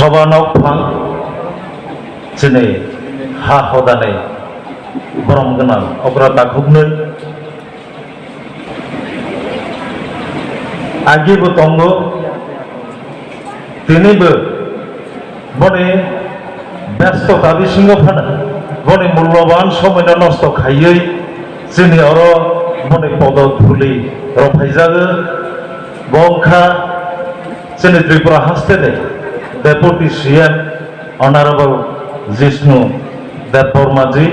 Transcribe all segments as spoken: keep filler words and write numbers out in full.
Abo nokphang chini ha hodani borom gwnang okra takhuknwi agibo tongo, tinibo boni bestota bisingo phano boni mulloban somoino nosto khaiwi chini oro boni podo thuli rwphaijago. Bo wngkha chini Tripura hasteni Deputy C M Honorable Jishnu Debbarma ji.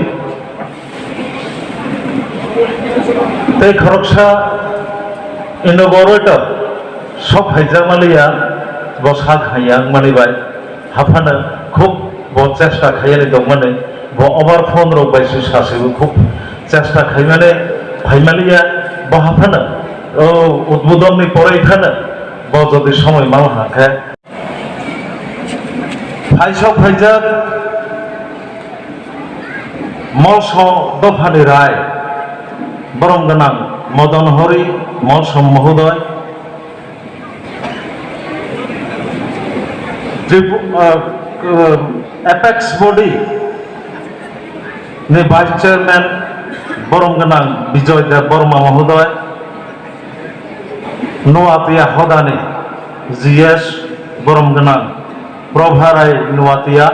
Tei khoroksa inaugurator sok phaijak manliya, bo sak hamya wngmani bai haphano khub bo chesta khaiyani tongmani, bo over phone rok bai se sasibo khub chesta khaimani phaimanliya, bo haphano o udbodonni pore phano bo jodi somoi manha khe. Phaisok phaijak Molso dophani rai, borom gwnang Modon Hori Molsom Mohodoy, Tripu-, ah, ah, Apex Body ni Vice Chairman borom gwnang Bijoy Deb Borma Mohodoy, Nuatia Hodani G S borom gwnang Probha Rai Nuatia,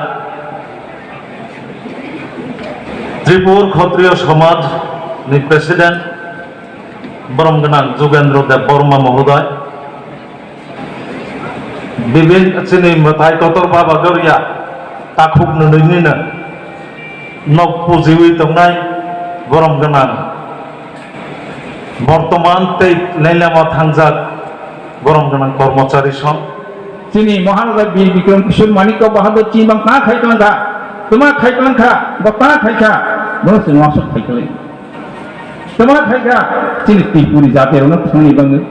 Tripur Khotriyo Samaj ni President borom gwnang Jugendro Deb Borma Mohodoy, bibin chini mwtai kotor Baba Garia takhuk nwnwi nino nok pujiwi tongnai borom gwnang bortoman tei lailama thangjak borom gwnang kormochari song. Chini Maharaja Bir Bikram Kishore Manikya Bahadur chini bang ta khai tongkha, tuma khai tongkha, bo ta khai kha, bo se wasok khai kha. Tuma khai kha, chini Tripuri jati rok thangni bangwi.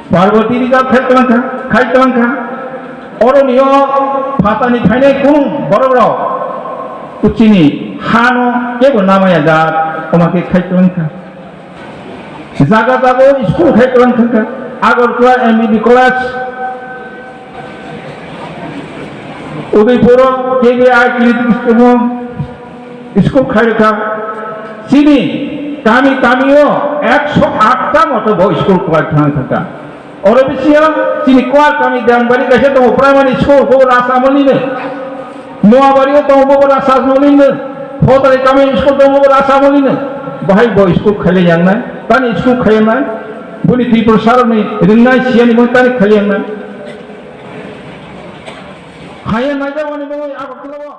Parvati Reserve khai tongkha, khai tongkha. Oro nio phatani phainai kunu borok rok chini hano kebo namaya jat, tuma khe khai tongkha. Jaga jaga o school khai kwlang thangkha. Agartala M B B College, Udaipur o K B I Clinic school khai kha. Chini kami kami o ekso atta moto bo school kwlai thang thangkha. Oro bisingo chini kwar kami Dambari kaisa tongo primary school, bo Rasa Moli ni. Noabari o tongo bo Rasa Moli ni. Photai kami school tongo bo Rasa Moli ni. Bahai bo school khaile yang nai. Tani school khaile nai. Buni Tripura sarok ni ringnai siyani mo tani khaile yang nai. Haya naijak wani bagwi Agartala o